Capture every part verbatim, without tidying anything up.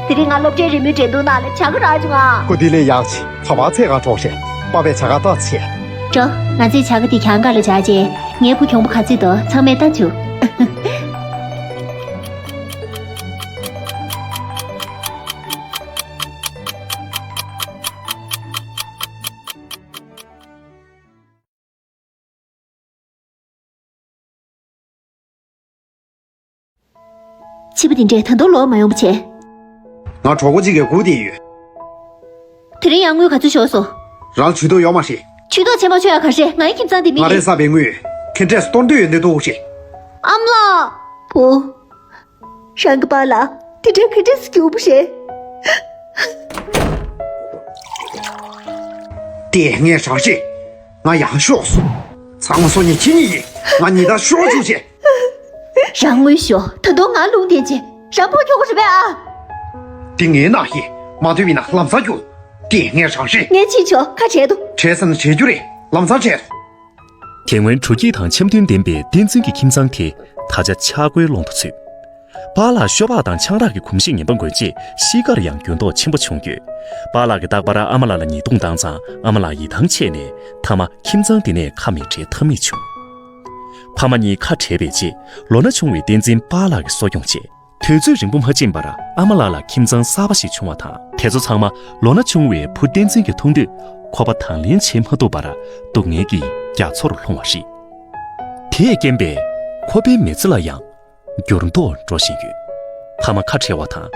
དེ་རིང་ང་སློབ་གྲྭའི་རི་མོའི་འགྲན་བསྡུར་ནང་ལ་བྱ་དགའ་རག་བྱུང་ཨ། ཀོ་དེ་ལས་ཡག་ཆེ། ཕ་མ་ཚེ་གང་གྲོགས་ཤེ། པ་པའི་བྱ་དགའ་ཏོག་ཆེ། འགྲོ། ང་ཚོས་བྱ་དགའ་དེ་གྱང་ཁ་ལ་བྱ་རྗེས་ངའི་བུ་གྱོང་པོ་ག་ཚོད་འདུག་ཚང་མས་ལྟ་བཅུག་ཕྱི་པོ་དེ་འདྲས་ད་དུང་ལོག་མ་ཡོང་བ་བྱས། ང་གྲོགས་པོ་གཅིག་གིས་སྒུག་བསྡད་ཡོད། དེ་རིང་ཡང་དངུལ་ག་ཚོད་ཤོར་སོང་། རང་ཇུས་གཏོགས་ཡོད་མ་རེད། ཇུས་གཏོགས་བྱེད་མ་ཆོག་ཡ་ག་རེ། ང་ཡི་ཁྱིམ་ཚང་དེ་མི་ང་རེ་རེད། བསགས་པའི་དངུལ་ཁེ་འབྲས་སུ་གཏོར་འདོད་ཡོད་འདི་འདུག་ཞེས། ཨ་མ་ལགས། བུ། རང་གི་པཱ་ལགས་དེ་འདྲའི་ཁེ་འབྲས་སུ་གྱུར་པ་རེད། དེ་ངས་རང་རེད། ང་ཡང་ཤོག་སོང་། ཚང་མ་སོ་ཉིད་ཁྱེད་གཉིས་ཡིན། ང་ཉིད་ད་ཤོག་བཅུག་བྱས། རང་དངུལ་ཤོག་ད་དུང་ང་ལུང་བསྟན་བྱས། རང་ཕོ་ཁྱོ་ག་རེད་པས་ཨ། དེ་ངའི་ནང་ཡིན། མ་འདོད་པ་ཡིན་ན་ལམ་སང་རྒྱུགས། དེ་ངས་རང་རེད། ངས་ཕྱིན་ཆོག་ཁ་བྲལ་འདུག་བྲལ་ས་ན་བྲལ་རྒྱུ་རེད། ལམ་སང་བྲལ། དེ་སྔོན་དྲོ་སྐྱིད་དང་འཆམ་མཐུན་ལྡན་པའི་བསྟན་འཛིན་གྱི་ཁྱིམ་ཚང་དེ་ད་ཆ་ཆག་སྒོའི་ཀློང་དུ་ཚུད། པཱ་ལགས་ཤོ་སྦག་དང་ཆང་རག་གི་གོམས་གཤིས་ངན་པ་འགོས་རྗེས་གཤིས་ཀར་ཡང་འགྱུར་ལྡོག་ཆེན་པོ་བྱུང་ཡོད། པཱ་ལགས་ཀྱིས་རྟག་པར་ཨ་མ་ལགས་ལ་ཉེས་རྡུང་བཏང་ཙང་ཨ་མ་ལགས་ཡིད་ཐང་ཆད་ནས་མཐའ་མ་ཁྱིམ་ཚང་དེ་ནས་ཁ་མི་བྲལ་ཐབས་མེད་བྱུང་། ཕ་མ་གཉིས་ཁ་བྲལ་བའི་རྗེས་ལོ་ན་ཆུང་བའི་བསྟན་འཛིན་པཱ་ལགས་ཀྱིས་གསོ་སྐྱོང་བྱས། དུས་ཚོད་རིང་པོ་མ་ཕྱིན་པར་ཨ་མ་ལགས་ལ་ཁྱིམ་ཚང་གསར་པ་ཞིག་བྱུང་བ་དང་། དེ་ཚོ་ཚང་མ་ལོ་ན་ཆུང་བའི་བུ་བསྟན་འཛིན་གྱིས་མཐོང་དུས་ཁོ་པ་དང་ལེན་བྱེད་མ་ཐུབ་པར་སྡུག་བསྔལ་གྱི་རྒྱ་མཚོར་ལྷུང་བ་རེད། དེས་རྐྱེན་པས་ཁོ་པའི་མི་ཚེ་ལ་ཡང་འགྱུར་ལྡོག་འགྲོ་བཞིན་ཡོད། ཕ་མ་ཁ་བྲལ་བ་དང་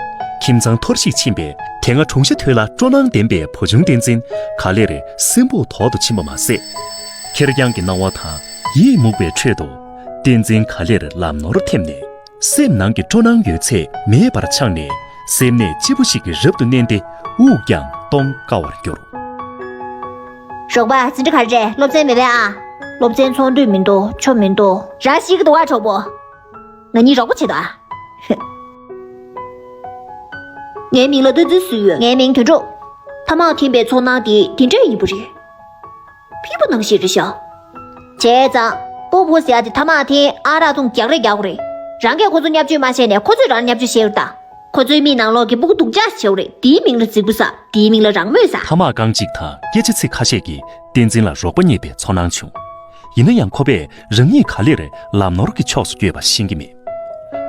ཁྱིམ་ཚང་འཐོར་ཞིག་ཕྱིན་པས། དེ་སྔ་གྲུང་ཤ་དོད་ལ་སྤྲོ་སྣང་ལྡན་པའི་བུ་ཆུང་བསྟན་འཛིན་ག་ལེར་སེམས་སྤུ་མདོག་ཏུ་ཕྱིན་པ་མ་ཟད། ཁེར་རྐྱང་གི་སྣང་བ་དང་ཡིད་མུག་པའི་ཁྲོད་དུ་བསྟན་འཛིན་ག་ལེར་ལམ་ནོར་ཐེབས་ནས། སེམས་ནང་གི་སྤྲོ་སྣང་ཡོད་ཚད་མེད་པར་ཆགས་ནས་སེམས་ནད་ལྕི་པོ་ཞིག་གིས་རབ་ཏུ་མནན་ཏེ་དབུགས་ཀྱང་གཏོང་དཀའ་བར་གྱུར། རོགས་པ་འཛིན་གྲྭ་ག་རེ་རེད། སློབ་ཚན་མེད་པས་ཨ། སློབ་ཚན་ཚོགས་འདོད་མི་འདུག་ཆོ་མི་འདུག་རང་ཤི་གི་འདུག་ཨ་གྲོགས་པོ། ང་གཉིས་རོགས་པ་བྱེད་དོ་ཨ། ངའི་མིང་ལ་ལྟ་ཚུལ་སུ་ཡོད། ངའི་མིང་དོན་གྲུབ། ཐ་མག་འཐེན་པའི་ཚོར་སྣང་དེ་འདི་འདྲ་ཡིན་པ་རེད། ཕིབས་པ་ནང་བཞིན་རེད་ཤག་བྱས་ཙང་། སྤོ་བོ་ཟེར་ཡ་དེ་ཐ་མག་འཐེན་ཨ་རག་འཐུང་རྒྱག་རེས་རྒྱག་དགོས་རེད། རང་གིས་ཁོ་ཚོ་བརྙས་བཅོས་མ་བྱས་ནས་ཁོ་ཚོས་རང་བརྙས་བཅོས་བྱས་ཡོད་ད། ཁོ་ཚོའི་མིག་ནང་ལོག་གི་སྤུ་གུ་སྡུག་ཅག་བྱས་ཡོད་རེད། དེའི་མིང་ལ་རྫིག་པོ་ཟ། དེའི་མིང་ལ་རང་མོས་ཟ། ཐ་མག་རྐང་གཅིག་དང་སྐད་ཆ་ཚིག་ཁ་ཤས་ཀྱིས་བསྟན་འཛིན་ལ་རོགས་པ་རྙེད་པའི་ཚོར་སྣང་བྱུང་། ཡིན་ན་ཡང་ཁོ་པས་རང་ཉིད་ག་ལེར་ལམ་ནོར་གྱི་ཕྱོགས་སུ་བསྐྱོད་པ་ཤེས་ཀྱི་མེད།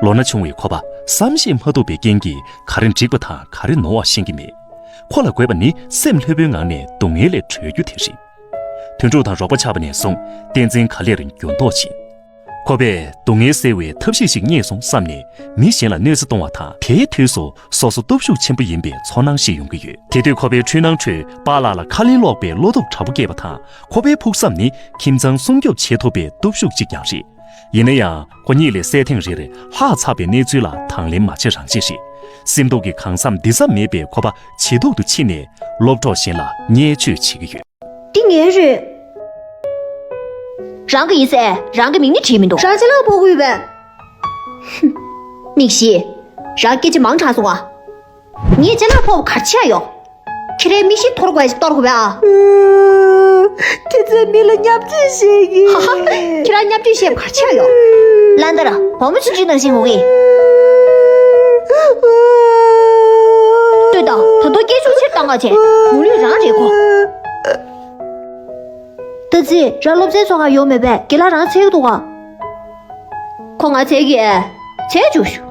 ལོ་ན་ཆུང་བའི་ཁོ་པ་བསམ་ཤེས་མ་ཐུབ་པའི་རྐྱེན་གྱིས་ག་རེ་འགྲིག་པ་དང་ག་རེ་ནོར་བ་ཤེས་ཀྱི་མེད། ཁོ་ལ་དགོས་པ་ནི་སེམས་ལྷོད་པོའི་ངང་ནས་སྡུག་བསྔལ་ལས་གྲོལ་རྒྱུ་དེ་རེད། དོན་གྲུབ་དང་རོགས་པ་ཆགས་པ་ནས་བཟུང་བསྟན་འཛིན་ག་ལེར་འགྱུར་ལྡོག་ཕྱིན། ཁོ་པས་སྡུག་བསྔལ་སེལ་བའི་ཐབས་ཤེས་ཤིག་རྙེད་སོང་བསམ་ནས་མི་གཞན་ལ་གནོད་འཚེ་གཏོང་བ་དང་དེའི་དུས་སུ་སོ་སོ་སྟོབས་ཤུགས་ཆེན་པོ་ཡིན་པའི་ཚོར་སྣང་ཞིག་ཡོང་གི་ཡོད། དེ་དུས་ཁོ་པའི་འཁྲུལ་སྣང་ཁྲོད་པཱ་ལགས་ལ་ཁ་ལན་སློག་པའི་བློ་སྟོབས་དྲག་པོ་སྐྱེས་པ་དང་། ཁོ་པའི་ཕུགས་བསམ་ནི་ཁྱིམ་ཚང་སྲུང་སྐྱོབ་བྱེད་ཐུབ་པའི་སྟོབས་ཤུགས་གཅིག་ཀྱང་རེད། ཡིན་ན་ཡང་ཁོ་གཉིད་ལས་སད་ཐེངས་རེར་ལྷག་ཚགས་པའི་གནས་ཚུལ་ལ་དང་ལེན་མ་བྱེད་རང་བྱེད་རེད། སེམས་སྡུག་གི་གང་འཚམ་འདི་འཚམ་མེད་པའི་ཁོ་པ་ཇེ་སྡུག་ཏུ་ཕྱིན་ནས་སློབ་གྲོགས་གཞན་ལ་བརྙས་བཅོས་བྱེད་ཀྱི་ཡོད། འདི་ངའི་རེད། རང་གི་ཡིན་ཟེར། རང་གི་མིང་ནི་བྲིས་མི་འདུག་རང་ཅ་ལག་ཕོག་གི་ཡོད་པས། ཧུམ། མིག་ཤེས། རང་སྐད་ཆ་མང་དྲགས་སོང་ཨ། ངས་ཅ་ལག་ཕོག་པ་ག་རེ་ཆགས་ཡོད། ཁྱེད་རའི་མིག་ཤེས་འཐོར་དགོས་ཡ་ཞིག་གཏོར་དགོས་པས་ཨ། ཁྱེད་ཚོས་མི་ལ་བརྙས་བཅོས་བྱེད་ཀྱི། ཧ་ཧ། ཁྱེད་རང་བརྙས་བཅོས་བྱེད་པ་ག་རེ་ཆགས་ཡོད། ལན་ད་ར་བུ་མོ་ཆུང་ཆུང་ནང་བཞིན་ངུ་གི། ལྟོས་དང་། ད་དུང་སྐད་ཤུགས་ཆེར་བཏང་ག་བྱས། ངུ་ལུས་རང་རེད་ཁོ། ད་ཚེ་རང་སློབ་ཚན་ཚོགས་ག་ཡོང་མེད་པས། རྒན་ལགས་རང་འཚོལ་གྱི་འདུག་ག་ཁོ་ང་འཚོལ་གྱི་ཨེ། བྱས་བཅུག་ཞུ།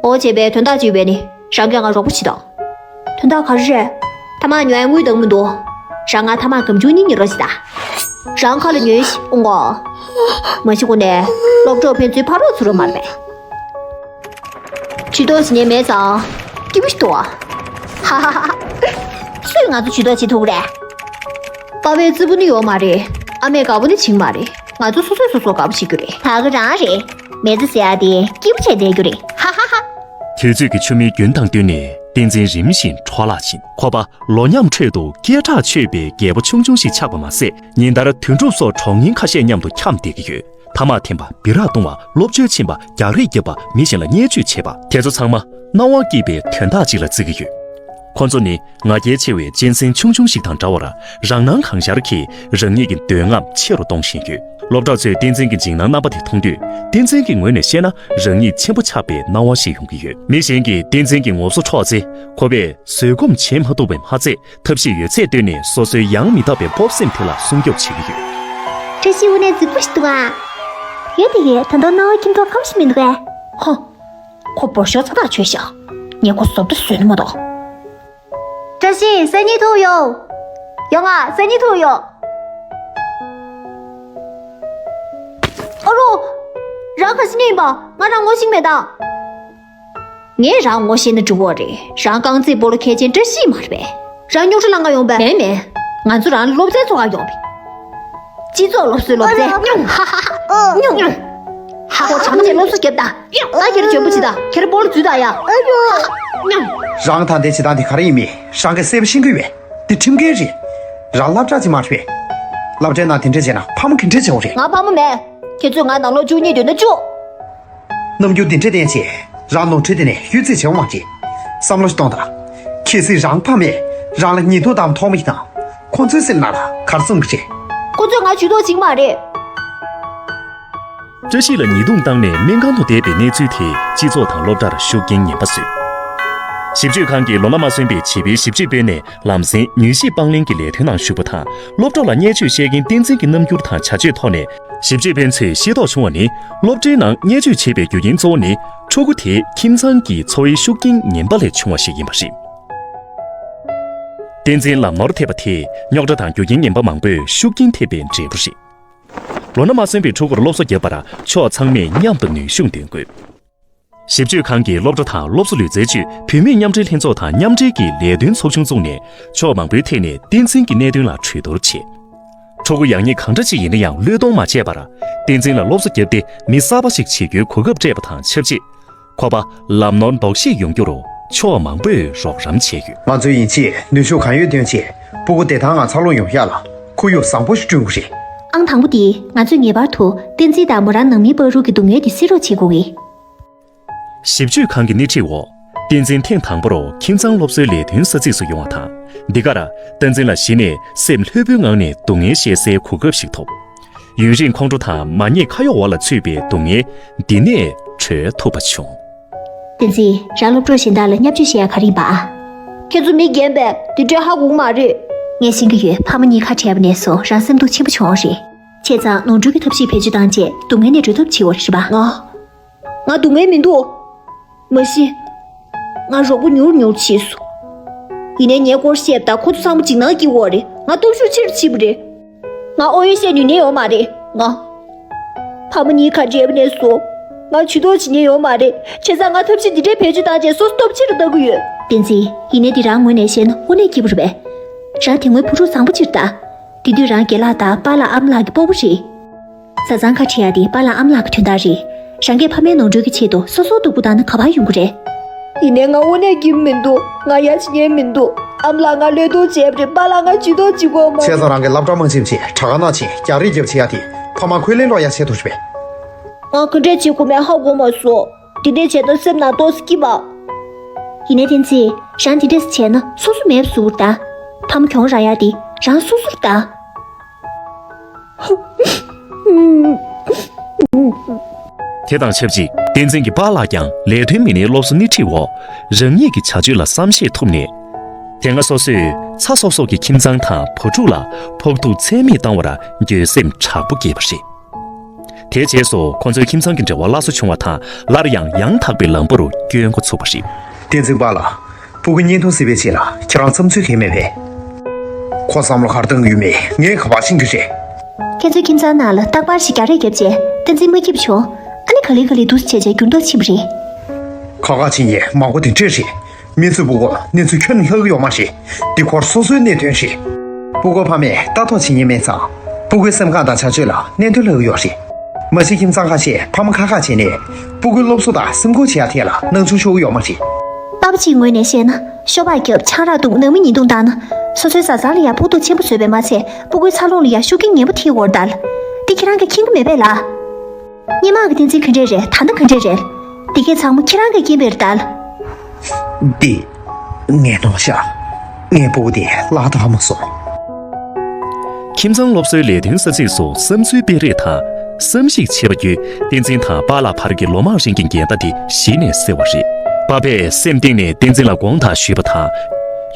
ཨོ་བྱས་པའི་དོན་དག་ཅིག་ཡོད་པས་ནི། རང་གིས་ང་རོགས་པ་བྱེད་དང་། དོན་དག་ག་རེ་རེད། ཐ་མག་ཉོ་ཡ་དངུལ་འདང་མི་འདུག་རང་ང་ཐ་མག་སྒམ་ཆུང་གཉིས་ཉོ་རོགས་བྱེད་དང་། རང་ཁ་ལ་ཉོན་ཞིག་ཨོང་གོ། མ་གཞི་ཁོ་ནས་སློབ་གྲོགས་ཕན་ཚུན་ཕ་རོགས་ཚུར་རོགས་མ་རེད་པས། ཇུས་གཏོགས་བྱེད་མཁན་མེད་ཙང་། སྐྱིད་པོ་ཞིག་འདུག་ཨ། ཧ་ཧ་ཧ། སུས་ང་ཚོ་ཇུས་གཏོགས་བྱེད་ཐུབ་ཀྱི་རེད། པ་ཕས་རྩི་པོ་ནི་ཡོད་མ་རེད། ཨ་མས་དགའ་པོ་ནི་བྱིན་མ་རེད། ང་ཚོ་སོ་སོས་སོ་སོ་དགའ་པོ་བྱེད་རྒྱུ་རེད། ད་ག་རང་རེད། མི་ཚེ་ཟེར་ཡ་དེ་སྐྱིད་པོ་བྱས་བསྡད་རྒྱུ་རེད། ཧ་ཧ་ཧ། དུས་ཚོད་ཀྱི་ཆུ་མིག་རྒྱུན་དང་བསྟུན་ནས་བསྟན་འཛིན་རིམ་བཞིན་འཕྲོ་བརླག་ཕྱིན། ཁོ་པ་ལོ་མཉམ་ཁྲོད་དུ་སྐད་གྲགས་ཆོད་པའི་རྒད་པོ་ཆུང་ཆུང་ཞིག་ཆགས་པ་མ་ཟད། ཉིན་ལྟར་དོན་གྲུབ་སོགས་གྲོགས་རྙིང་ཁ་ཤས་མཉམ་དུ་འཁྱམས་བསྡད་ཀྱི་ཡོད། ཐ་མག་འཐེན་པ། སྦི་རག་བཏུང་བ། སློབ་བྱོལ་ཕྱིན་པ། རྒྱག་རེས་རྒྱབ་པ། མི་གཞན་ལ་བརྙས་བཅོས་བྱེད་པ། དེ་ཚོ་ཚང་མ་སྣང་བ་སྐྱིད་པའི་དོན་དག་ཅིག་ལ་བརྩི་གི་ཡོད། ཁོ་ཚོ་ནི་ང་རྒྱལ་ཆེ་བའི་གཅན་གཟན་ཆུང་ཆུང་ཞིག་དང་འདྲ་བར་རང་སྣང་གང་ཤར་གྱིས་རང་ཉིད་ཀྱི་འདོད་རྔམ་ཆེ་རུ་གཏོང་བཞིན་ཡོད། སློབ་གྲོགས་ཚོས་བསྟན་འཛིན་གྱི་འཇིགས་སྣང་རྣམ་པ་དེ་མཐོང་དུས། བསྟན་འཛིན་གྱི་ངོས་ནས་བཤད་ན། རང་ཉིད་ཆེན་པོ་ཆགས་པའི་སྣང་བ་ཞིག་ཡོང་གི་ཡོད། མི་གཞན་གྱིས་བསྟན་འཛིན་གྱི་ངོ་སོ་འཕྲོག་ཚེ། ཁོ་པས་བཟོད་སྒོམ་བྱེད་མ་ཐུབ་པས་མ་ཚད། ཐབས་ཤེས་ཡོད་ཚད་བཏོན་ནས་སོ་སོའི་ཡང་མི་དག་པའི་སྤོབས་སེམས་དེ་ལ་སྲུང་སྐྱོབ་བྱེད་ཀྱི་ཡོད། བཀྲ་ཤིས་དངོས་གནས་རྫིག་པོ་ཞིག་འདུག་ཨ། ཡོད་དེ་ཡོད། ད་དུང་སྣང་བ་ཁྱིམ་ཐོག་ཁ་བ་ཞིག་མི་འདུག་གས། ཧོ། ཁོ་འབོར་ཤོག་ཚ་ཐག་ཆོད་ཤག། ངས་ཁོ་བཟོ་ལྟ་བཟོས་ནི་མ་གཏོགས། བཀྲ་ཤིས། སང་ཉིན་ཐུག་ཡོང་། ཡོང་ང་། སང་ཉིན་ཐུག་ཡོང་། ཨ་རོ། རང་ག་ཞིག་ནས་ཡིན་པ། ང་རང་ངོ་ཤེས་མེད་ད། ངས་རང་ངོ་ཤེས་ན་འགྲིག་གོ་རེད། རང་རྐང་རྩེད་སྤོ་ལོ་མཁས་ཅན་བཀྲ་ཤིས་མ་རེད་པས། རང་རྙོག་དྲ་ལངས་ག་ཡོང་པས། མེད་མེད། ང་ཚོ་རང་ལ་སློབ་ཚན་ཚོགས་ག་ཡོང་པས། སྤྱི་ཚོགས་སློབ་གསོའི་སློབ་ཚན། ཨ་རོ། ཉོང་ཧ་ཧ་ཧ། ཨ། ཉོང་ཉོང་། ཧ་ཧོ། བྱམས་བརྩེས་སློབ་གསོ་རྒྱབ་དང་། ཡང་ད་ཁྱེད་རང་འཇོན་པོ་བྱེད་དང་། ཁྱེད་རང་སྤོ་ལོ་འཛུལ་དང་ཡ། ཨ་རོ། ཉོང་། རང་ད་ལྟའི་བྱེད་སྟངས་དེ་ག་རེ་ཡིན་མིན་རང་གིས་གསལ་པོ་ཤེས་ཀྱི་ཡོད་པས། དེ་ཁྲིམས་འགལ་རེད། རང་སློབ་གྲྭ་ཅིག་མ་རེད་པས། སློབ་གྲྭའི་ནང་དེ་འདྲ་བྱས་ན་ཕ་མ་ག་འདྲ་བྱེད་དགོས་རེད། ང་ཕ་མ་མེད། ཁྱེད་ཚོས་ང་ནང་ལོགས་བཅུག་སྙིང་འདོད་ན་བཅུག། རྣམ་འགྱུར་འདི་འདྲ་བསྟན་བྱས། རང་ནོར་འཁྲུལ་དེ་ནས་གཡོལ་རྩིས་བྱེད་དགོས་མ་རེད། བསམ་བློ་ཞིག་གཏོང་དང་། གལ་སྲིད་རང་ཕ་མས་རང་ལ་ཉེས་རྡུང་བཏང་མཐོང་མ་ཤེས་དང་། ཁོང་ཚོའི་སེམས་ནང་ལ་ག་རེ་བསམ་གྱི་རེད། ཁོ་ཚོས་ང་ཇུས་གཏོགས་བྱེད་ཀྱི་མ་རེད། བཀྲ་ཤིས་ལ་ཉེས་རྡུང་བཏང་ནས་སྨན་ཁང་དུ་བསྡད་པའི་གནས་ཚུལ་དེ་སྤྱི་ཚོགས་དང་སློབ་གྲྭར་ཤུགས་རྐྱེན་ངན་པ་བཟོས། ཞིབ་དཔྱོད་ཁང་གིས་ལོ་ན་མ་སོན་པའི་བྱིས་པའི་ཞིབ་དཔྱོད་སྤེལ་ནས་ལམ་སེང་མྱུལ་ཞིབ་དཔང་ལེན་གྱི་ལས་དོན་ནང་ཞུགས་པ་དང་། སློབ་གྲོགས་ལ་བརྙས་བཅོས་བཤད་མཁན་བསྟན་འཛིན་གྱི་རྣམ་འགྱུར་དང་བྱ་སྤྱོད་ཐོག་ནས། ཞིབ་དཔྱོད་པ་ཚོས་ཤེས་རྟོགས་བྱུང་བ་ནི། སློབ་གྲྭའི་ནང་བརྙས་བཅོས་བྱེད་པའི་རྒྱུ་རྐྱེན་གཙོ་བོ་ནི། ཕྲུ་གུ་དེའི་ཁྱིམ་ཚང་གི་འཚོ་བའི་ཤུགས་རྐྱེན་ངན་པ་ལས་བྱུང་བ་ཞིག་ཡིན་པ་རེད། བསྟན་འཛིན་ལ་ནོར་ཐེབས་པ་དེས་རྙོག་དྲ་དང་རྒྱུ་རྐྱེན་ངན་པ་མང་པོས་ཤུགས་རྐྱེན་ཐེབས་པའི་འབྲས་བུ་རེད། ལོ་ན་མ་སོན་པའི་ཕྲུ་གུར་སློབ་གསོ་བརྒྱབ་པར་ཕྱོགས་ཚང་མས་མཉམ་དུ་ནུས་ཤུགས་འདོན་དགོས། ཞིབ་དཔྱོད་ཁང་གིས་སློབ་གྲྭ་དང་སློབ་གསོ་ལུས་རྩལ་ཅུས་བུད་མེད་མཉམ་འབྲེལ་ལྷན་ཚོགས་དང་མཉམ་འབྲེལ་གྱིས་ལས་དོན་ཚོགས་ཆུང་བཙུགས་ནས། ཕྱོགས་མང་པོའི་ཐད་ནས་བསྟན་འཛིན་གྱི་གནད་དོན་ལ་གྲོས་བསྡུར་བྱས། ཕྲུ་གུ་ཡག་ཉེས་གང་འདྲ་ཅིག་ཡིན་ན་ཡང་བློས་གཏོང་མ་བྱས་པར། བསྟན་འཛིན་ལ་སློབ་གསོ་བརྒྱབ་སྟེ་མི་གསར་པ་ཞིག་བྱེད་རྒྱུའི་གོ་སྐབས་སྤྲད་པ་དང་ཆབས་ཅིག། ཁོ་པ་ལམ་ནོར་ལྡོག་ཤེས་ཡོང་རྒྱུར་ཕྱོགས་མང་པོས་རོགས་རམ་བྱས་ཡོད། ང་ཚོས་ཡིན་ཆེས་ནུས་ཤུགས་གང་ཡོད་བཏོན་བྱས། སྤུ་གུ་བདེ་ཐང་ངང་འཚར་ལོངས་ཡོང་ཡག་ལ་ཁོར་ཡུག་བཟང་པོ་ཞིག་བསྐྲུན་དགོས་རེད། ཨང་དང་པོ་དེ། ང་ཚོས་ངེས་པར་དུ་བསྟན་འཛིན་དང་མོ་རང་ནང་མི་བར་དུ་གི་སྡུག་བསྔལ་དེ་སེལ་རོགས་བྱེད་དགོས་ཀྱི། ཞིབ་དཔྱོད་ཁང་གི་སྣེ་ཁྲིད་འོག། བསྟན་འཛིན་ཐེངས་དང་པོར་ཁྱིམ་ཚང་སློབ་གསོའི་ལས་དོན་ས་ཚིགས་སུ་ཡོང་བ་དང་། འདི་གར་བསྟན་འཛིན་ལ་གཞི་ནས་སེམས་ལྷོད་པོའི་ངང་ནས་སྡུག་བསྔལ་བཤད་སའི་གོ་སྐབས་ཤིག་ཐོབ། ཡུན་རིང་ཁོང་ཁྲོ་དང་མ་ཉེས་ཁ་གཡོག་འོག་ལ་ཚུད་པའི་སྡུག་བསྔལ་འདི་ནས་གྲོལ་ཐུབ་པ་བྱུང་། བསྟན་འཛིན། རང་སློབ་གྲོགས་གཞན་དག་ལ་བརྙས་བཅོས་བྱེད་ཡ་ག་རེ་ཡིན་པ་ཨ། ཁྱེད་ཚོ་མི་རྒན་པས་འདི་འདྲས་ཧ་གོ་གི་མ་རེད། ངས་ཤེས་ཀྱི་ཡོད། ཕ་མ་གཉིས་ཁ་བྲལ་བ་ནས་བཟུང་རང་སེམས་སྡུག་ཆེན་པོ་བྱུང་བ་རེད། བྱས་ཙང་ནོར་འཁྲུལ་གྱི་ཐབས་ཤེས་བེད་སྤྱོད་བཏང་རྗེས་སྡུག་བསྔལ་ནས་གྲོལ་ཐབས་བྱེད་དགོས་རེད་པ། ང་། ང་སྡུག་བསྔལ་མི་འདུག། མ་གཞི། ང་རོགས་པོ་ཉུང་རུ་ཉུང་རུ་ཕྱིན་སོང་། ཡིན་ནའི་ངའི་སྐོར་བཤད་པ་དང་ཁོ་ཚོ་ཚང་མ་འཇིགས་སྣང་སྐྱེ་གི་ཡོད་རེད། ང་སྟོབས་ཤུགས་ཆེ་རུ་ཕྱིན་པ་རེད། ང་ཨོ་ཡོན་བཤད་ནུས་ཉེན་ཡོད་མ་རེད། ང་། ཕ་མ་གཉིས་ཁ་བྲལ་བ་ནས་བཟུང་། ང་ཇུས་གཏོགས་བྱེད་ཉེན་ཡོད་མ་རེད། བྱས་ཙང་ང་ཐབས་ཤེས་འདི་འདྲའི་བེད་སྤྱོད་བཏང་རྗེས་སོ་སོ་སྟོབས་ཆེ་རུ་བཏང་གི་ཡོད། བསྟན་འཛིན། ཡིན་ནའི་འདི་རང་ངོས་ནས་བཤད་ན་དངོས་གནས་སྐྱིད་པོ་རེད་པས། རང་དེ་སྔོན་བུ་ཕྲུག་བཟང་པོ་ཅིག་རེད་ད། དེ་དུས་རང་རྒན་ལགས་དང་པཱ་ལགས་ཨ་མ་ལགས་ཀྱི་སྤོ་བོ་རེད། བཟའ་ཚང་ཁ་བྲལ་ཡ་དེ་པཱ་ལགས་ཨ་མ་ལགས་ཀྱི་དོན་དག་རེད། རང་གིས་ཕ་མའི་ནོར་འཁྲུལ་གྱི་ཆེད་དུ་སོ་སོ་སྡུག་པོ་བཏང་ན་ག་པར་ཡོང་གི་རེད། ཡིན་ནའི་ང་དངོས་གནས་སྐྱིད་པོ་མི་འདུག། ང་ཡ་བྱེད་ཉན་མི་འདུག། ཨ་མ་ལགས་ང་བློས་གཏོང་བྱས་པ་རེད། པཱ་ལགས་ང་ཇུས་གཏོགས་བྱེད་དགོས་མ་རེད། བྱས་ཙང་རང་གི་སློབ་གྲྭ་མང་ཆེ་བྱས་དྲ་ག་ནང་ཆེ་རྒྱག་རེས་རྒྱབ་བྱེད་ཡ་དེ་ཕ་མ་ཁས་ལེན་སློག་ཡ་ཆེད་དུ་རེད་པས། ང་ག་འདྲས་བྱེད་དགོས་མེད་ཧ་གོ་མ་སོང་། དེ་འདྲས་བྱས་ན་སེམས་ནང་ཏོག་ཙམ་སྐྱིད་པ། ཡིན་ནའི་བསྟན་འཛིན། རང་དེ་འདྲས་བྱས་ན་སོ་སོ་མེད་པ་བཟོ་གི་རེད་ད། ཕ་མ་གྱོང་རག་ཡ་དེ་རང་སོ་སོ་རེད་ད། དེ་དང་ཆབས་ཅིག་བསྟན་འཛིན་གྱི་པཱ་ལགས་ཀྱང་ལས་དོན་མི་སྣའི་སློབ་གསོ་སྣེ་ཁྲིད་འོག་རང་ཉིད་ཀྱི་བྱ་སྤྱོད་ལ་བསམ་ཤེས་ཐུབ་ནས། དེ་སྔ་སོ་སོས་ཚ་སོབ་སོབ་ཀྱི་ཁྱིམ་ཚང་དང་བུ་ཕྲུག་ལ་ཕོག་ཐུག་ཚད་མེད་བཏང་བར་འགྱོད་སེམས་དྲག་པོ་སྐྱེས་པ་རེད། དེའི་རྗེས་སུ་ཁོ་ཚོའི་ཁྱིམ་ཚང་གི་འབྲེལ་བ་སླར་གསོ་བྱུང་བ་དང་། སླར་ཡང་ཡང་དག་པའི་ལམ་བུར་བསྐྱོད་འགོ་ཚུགས་པ་རེད། བསྟན་འཛིན་པཱ་ལགས། སྤུ་གུ་བརྙན་ཐུང་གཟིགས་པའི་རྗེས་ལ་ཁྱེད་རང་བསམ་ཚུལ་གང་མེད་པས། ཁོ་བསམ་བློ་ག་རེ་བཏང་གི་ཡོད་མེད་ངས་ག་པར་ཤེས་ཀྱི་རེད། ཁྱེད་ཚོའི་ཁྱིམ་ཚང་ནང་ལ་རྟག་པར་ཞིག་རྒྱག་རེས་བརྒྱབ་རྗེས་བསྟན་འཛིན་མ་སྐྱིད་པ་བྱུང་། ཨ་ནི་ག་ལེ་ག་ལེ་འདུག་སེ་བྱས་བྱས་འགྱུར་ལྡོག་ཕྱིན་པ་རེད། ཁག་ཁག་བྱེད་མཁན་མང་པོ་དེ་འདྲས་རེད། མི་ཚོས་སྤུ་གུར་གནོན་ཚུལ་ཁྱོན་ནས་ལྷག་གི་ཡོད་མ་རེད། འདི་ཁོ་རང་སོ་སོའི་གནད་དོན་རེད། སྤུ་གུ་ཕ་མས་ལྟ་རྟོག་བྱེད་མཁན་མེད་ཙང་། སྤུ་གུའི་སེམས་ཁམས་དང་བྱ་སྤྱོད་ལ་གནོན་འདྲེན་ལྷག་གི་ཡོད་རེད། མ་གཞི་ཁྱིམ་ཚང་ཁ་ཤས་ཕ་མ་ཁག་ཁག་བྱས་ནས་སྤུ་གུའི་སློབ་གསོ་དང་སེམས་ཁུར་བྱེད་ཡ་ཐད་ལ་སྣང་ཆུང་ཤོར་གི་ཡོད་མ་རེད། པ་ཕ་གཅིག་ངོས་ནས་བཤད་ན་ཤོ་སྦག་རྒྱབ། ཆང་རག་འཐུང་། ནང་མི་ཉེས་རྡུང་བཏང་ན་སོ་སོའི་བཟའ་ཚང་ལ་ཡང་ཕོག་ཐུག་ཆེན་པོ་བཟོས་པས་མ་ཚད་སྤུ་གུའི་འཚར་ལོངས་ལ་ཡང་ཤུགས་རྐྱེན་ངན་པོ་ཐེབས་ཡོད་རེད་ད། འདི་ཁྱེད་རང་གིས་མཁྱེན་གྱི་མེད་པས་ལགས། སྔོན་མ་གི་བསྟན་འཛིན་ག་འདྲས་རེད། ད་ལྟ་ག་འདྲས་རེད། འདི་གས་ཚང་མ་ཁྱེད་རང་གི་རྐྱེན་པས་རེད་ད། འདི། ངས་ནོར་ཤག། ངས་སྤུ་གུ་དེ་བརླག་བཏང་མ་སོང་། ཁྱིམ་ཚང་སློབ་གསོའི་ལས་དོན་ས་ཚིགས་སུ་བསམ་ཚུལ་སྤེལ་རེས་དང་བསམ་གཞིག་བྱས་པ་བརྒྱུད། བསྟན་འཛིན་དང་པཱ་ལགས་བར་གྱི་ལོ་མང་རིང་གི་འགལ་ཟླ་དེ་གཞི་ནས་སེལ་བ་རེད། པཱ་ཕས་སེམས་གཏིང་ནས་བསྟན་འཛིན་ལ་དགོངས་དག་ཞུས་པ་དང་།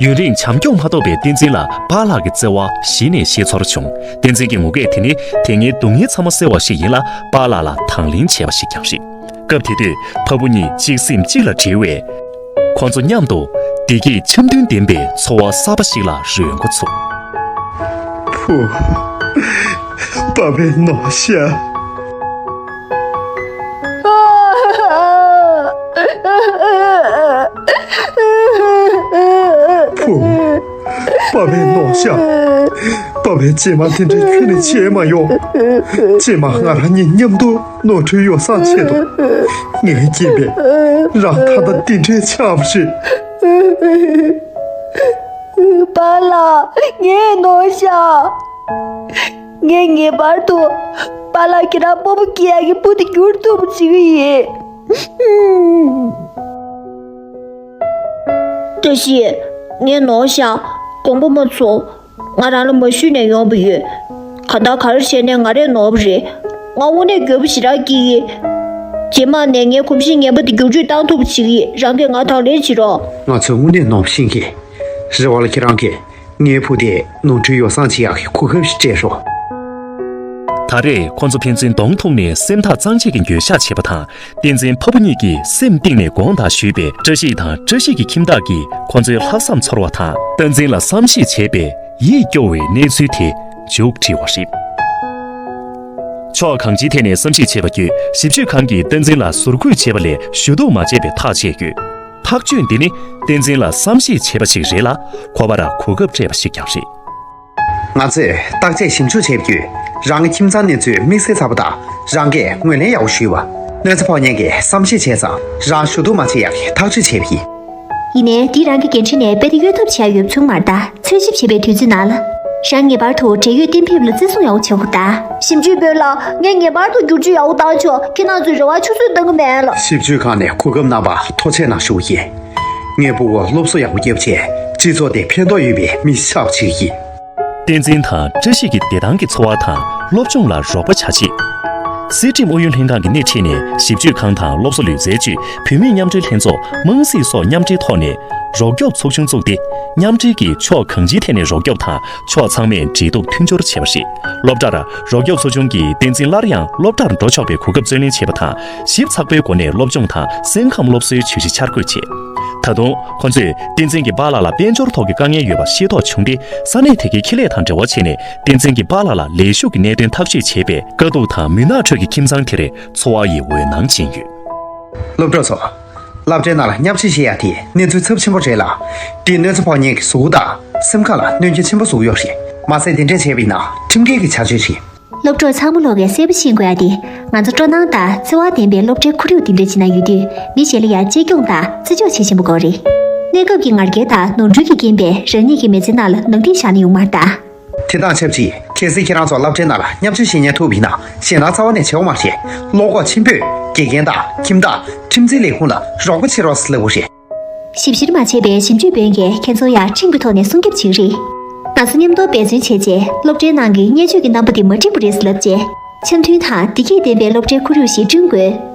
ཡུན་རིང་བྱམས་སྐྱོང་མ་ཐོབ་པའི་བསྟན་འཛིན་ལ་པཱ་ལགས་ཀྱི་བརྩེ་བ་གཞི་ནས་ཤེས་ཚོར་བྱུང་། བསྟན་འཛིན་གྱི་ངུ་སྐད་དེ་ནི་དེ་སྔའི་སྡུག་བསྔལ་ཚང་མ་སེལ་བ་ཞིག་ཡིན་ལ། པཱ་ལགས་ལ་དང་ལེན་བྱས་པ་ཞིག་ཀྱང་རེད། སྐབས་དེ་དུས་ཕ་བུ་གཉིས་གཅིག་སེམས་གཅིག་ལ་འབྲེལ་བས། ཁོང་ཚོ་མཉམ་དུ་བདེ་སྐྱིད་འཆམ་མཐུན་ལྡན་པའི་འཚོ་བ་གསར་པ་ཞིག་ལ་རོལ་འགོ་ཚུགས། བུ། པ་ཕས་ནོར་ཤག་བུ། པ་ཕས་ནོར་ཤག་པ་ཕས་རྗེས་མ་དེ་འདྲའི་ཁྱོན་ནས་བྱས་མ་ཡོང་། རྗེས་མ་ང་རང་གཉིས་མཉམ་དུ་ནོར་འཁྲུལ་ཡོ་བསྲང་ཆེད་དུ། ངའི་སྐྱེས་པས་རང་ད་ལྟ་འདི་འདྲའི་ཆགས་པ་རེད། པཱ་ལགས། ངས་ནོར་ཤག་ངས་ངེས་པར་དུ་པཱ་ལགས་ཁྱེད་རང་སྤོ་བོ་སྐྱེ་ཡག་གི་བུ་དེ་འགྱུར་ཐུབ་པ་བྱེད་ཀྱི་ཡིན། བཀྲ་ཤིས། ངས་ནོར་ཤག་དགོངས་པ་མ་ཚོམ། ང་རང་ལ་མ་ཞུས་ནས་ཡོང་བ་ཡོད། གང་ལྟར་ག་རེ་བྱས་ནས་ང་རས་ནོར་བ་རེད། ང་དངོས་གནས་འགྱོད་པ་ཞེ་དྲག་སྐྱེ་གི། རྗེས་མ་ནས་ངའི་གོམས་གཤིས་ངན་པ་འདི་བསྒྱུར་བཅོས་བཏང་ཐུབ་པ་བྱེད་ཀྱི་ཡིན། རང་གིས་ང་དང་ལེན་བྱེད་རོགས། ང་ཚོས་དངོས་གནས་ནོར་བ་ཤེས་ཀྱི། རེ་བ་ལ་ཁྱེད་རང་གིས་ངའི་བུ་དེ་ནོར་འཁྲུལ་ཡོ་བསྲང་བྱེད་ཡག་གི་གོ་སྐབས་ཤིག་སྤྲད་རོགས། ད་རེས་ཁོང་ཚོ་ཕན་ཚུན་གདོང་ཐུག་ནས་སེམས་ཐག་གཙང་བཅད་ཀྱི་འགྱོད་བཤགས་བྱས་པ་དང་། བསྟན་འཛིན་ཕ་བུ་གཉིས་ཀྱིས་སེམས་གཏིང་ནས་དགོངས་དག་ཞུས་པའི་བཀྲ་ཤིས་དང་བཀྲ་ཤིས་ཀྱི་ཁྱིམ་བདག་གིས་ཁོ་ཚོའི་ལྷག་བསམ་ཚོར་བ་དང་། བསྟན་འཛིན་ལ་བསམ་ཤེས་བྱས་པས་ཡིད་སྐྱོ་བའི་གནས་ཚུལ་དེ་མཇུག་སྒྲིལ་བ་རེད། ཕྱོགས་གང་ཅིའི་ཐད་ནས་བསམ་གཞིག་བྱས་པ་བརྒྱུད། ཞིབ་དཔྱོད་ཁང་གིས་བསྟན་འཛིན་ལ་ཟུར་འགོད་བྱས་པ་ལས་ཞུ་གཏུག་མ་བྱས་པའི་ཐག་བཅད་ཡོད། ཐག་གཅོད་འདི་ནི་བསྟན་འཛིན་ལ་བསམ་ཤེས་བྱས་པ་ཞིག་རེད་ལ། ཁོ་པར་གོ་སྐབས་སྤྲད་པ་ཞིག་ཀྱང་རེད། ང་ཚོས་བརྟག་དཔྱད་ཞིབ་འཇུག་བྱས་པ་བརྒྱུད། རང་གི་ཁྱིམ་ཚང་གནས་ཚུལ་དམིགས་བསལ་ཚ་པོ་དང་། རང་སྐད་ངོས་ལེན་ཡག་པོ་ཞུས་པ། གནོད་འཚེ་ཕོག་མཁན་གྱིས་བསམ་ཤེས་བྱས་ཙང་རང་ཞུ་གཏུག་མ་བྱེད་ཡག་གི་ཐག་གཅོད་བྱས་པ་ཡིན། ཡིན་ནའི་འདི་རང་གི་འགན་འཁྲི་ནས་རྦད་དེ་གཡོལ་ཐབས་བྱེད་ཡག་ཡོད་ཚུལ་མ་རེད་ད། འཚོལ་ཞིབ་བྱེད་པའི་དུས་ཚོད་ནང་ལ། རང་ངེས་པར་དུ་འབྲེལ་ཡོད་གཏན་འབེབས་ལ་བརྩི་སྲུང་ཡག་པོ་བྱེད་དགོས་ད། ཞིབ་དཔྱོད་པས་ལ་ངས་ངེས་པར་དུ་བསྒྱུར་བཅོས་ཡག་པོ་བཏང་ཆོག་ཁྱེད་རང་ཚོས་རེ་བ་ཆུད་ཟོས་གཏང་གི་མེད་ལ། ཞིབ་དཔྱོད་ཁང་ནས་གོ་སྐབས་གནང་བར་ཐུགས་རྗེ་གནང་ཞུ་གི་ཡིན། ངའི་བུ་བོ་སློབ་གསོ་ཡག་པོ་བརྒྱབ་བྱས་སྤྱི་ཚོགས་དེ་ཕན་ཐོགས་ཡོད་པའི་མི་ཞིག་ཆགས་པ་བྱེད་ཀྱི་ཡིན། བསྟན་འཛིན་དང་བཀྲ་ཤིས་ཀྱི་བདེ་ཐང་གི་འཚོ་བ་དང་སློབ་སྦྱོང་ལ་རོགས་པ་བྱ་ཆེད། སྲིད་ཁྲིམས་ཨུ་ཡོན་ལྷན་ཁང་གི་སྣེ་ཁྲིད་ནས་ཞིབ་དཔྱོད་ཁང་དང་སློབ་གསོ་ལུས་རྩལ་ཅུས། བུད་མེད་མཉམ་འབྲེལ་ལྷན་ཚོགས། དམངས་སྲིད་སོགས་མཉམ་འབྲེལ་ཐོག་ནས་རོགས་སྐྱོབ་ཚོགས་ཆུང་བཙུགས་ཏེ། མཉམ་འབྲེལ་གྱིས་ཕྱོགས་གང་ཅིའི་ཐད་ནས་རོགས་སྐྱོབ་དང་ཕྱོགས་ཚང་མས་འབྲེལ་གཏུག་མཐུན་སྦྱོར་བྱས་པ་རེད། སློབ་གྲྭར་རོགས་སྐྱོབ་ཚོགས་ཆུང་གིས་བསྟན་འཛིན་སླར་ཡང་སློབ་གྲྭར་འགྲོ་ཆོག་པའི་གོ་སྐབས་བརྩོན་ལེན་བྱས་པ་དང་། ཞིབ་ཚགས་པོའི་སྒོ་ནས་སློབ་སྦྱོང་དང་སེམས་ཁམས་སློབ་གསོའི་བརྗོད་གཞི་འཆར་འགོད་བྱས། ད་དུང་ཁོ་ཚོས་བསྟན་འཛིན་གྱི་པཱ་ལགས་ལ་དཔལ་འབྱོར་ཐོག་གི་དཀའ་ངལ་ཡོད་པ་ཤེས་རྟོགས་བྱུང་སྟེ། ས་གནས་དེ་གའི་ཁེ་ལས་དང་འབྲེལ་བ་བྱས་ནས་བསྟན་འཛིན་གྱི་པཱ་ལགས་ལ་ལས་ཞུགས་ཀྱི་གནད་དོན་ཐག་གཅོད་བྱས་པས། དཀའ་སྡུག་དང་མུན་ནག་ཁྲོད་ཀྱི་ཁྱིམ་ཚང་དེར་འཚོ་བ་ཡི་འོད་སྣང་སྦྱིན་ཡོད། སློབ་གྲོགས་ཚོ། སློབ་གྲྭའི་ནང་ལ་བརྙས་བཅོས་བྱེད་ཡ་དེ་གནས་ཚུལ་ཚབས་ཆེན་པོ་རེད་ལ། དེས་གནོད་འཚེ་ཕོག་མཁན་གྱི་གཟུགས་པོ་དང་སེམས་ཁམས་ལ་གནོད་འགྱོད་ཆེན་པོ་བཟོ་གི་ཡོད་རེད། མ་ཟད་དེ་འདྲ་བྱས་པ་ཡིན་ན་ཁྲིམས་འགལ་གྱི་བྱ་སྤྱོད་རེད། སློབ་གྲོགས་ཚང་མ་ལོག་གིས་གསལ་པོ་ཤེས་དགོས་ཡ་དེ། ང་ཚོ་སྤྲོ་སྣང་དང་བརྩེ་བ་ལྡན་པའི་སློབ་གྲྭའི་ཁོར་ཡུག་འདི་འདྲ་ཅིག་ན་ཡོད་དུས། མི་གཞན་ལ་ཡང་གཅེས་སྐྱོང་དང་བརྩི་འཇོག་བྱེད་བཞིན་པ་དགོས་རེད། གནས་སྐབས་ཀྱི་ངར་སྐད་དང་ནོར་འཁྲུལ་གྱི་རྐྱེན་པས་རང་ཉིད་ཀྱི་མི་ཚེ་ནང་ལ་ནང་འགྲིག་བཞག་ནས་ཡོང་མ་རེད་ད། དེ་དང་ཆབས་ཅིག་གལ་སྲིད་ཁྱེད་རང་ཚོ་སློབ་གྲྭའི་ནང་ལ་བརྙས་བཅོས་བྱེད་ཉེན་ཐུག་པ་ཡིན་ན། ཞེད་སྣང་རྩ་བ་ནས་བྱེད་དགོས་མ་རེད། བློ་ཁོག་ཆེན་པོས་དགེ་རྒན་དང་ཁྱིམ་བདག་ཁྲིམས་འཛིན་ལས་ཁུངས་ལ་རོགས་པ་བྱེད་རོགས་ཟེར་ལབ་དགོས་རེད། ཞིབ་བཤེར་མ་བྱས་པའི་ཞིབ་དཔྱོད་དཔོན་གྱིས་ཁྱེད་ཚོར་ཡང་ཁྲིམས་ཀྱི་ཐོག་ནས་སྲུང་སྐྱོབ་བྱེད་ཀྱི་རེད། ང་ཚོ་མཉམ་དུ་འབད་བརྩོན་བྱས་རྗེས་སློབ་གྲྭའི་ནང་གི་བརྙས་བཅོས་ཀྱི་རྣམ་པ་དེ་མ་འགྲིག་པ་རེད་ཟེར་ལབ་རྗེས། འཆམ་མཐུན་དང་བདེ་སྐྱིད་ལྡན་པའི་སློབ་གྲྭའི་ཁོར་ཡུག་ཞིག་བསྐྲུན་དགོས།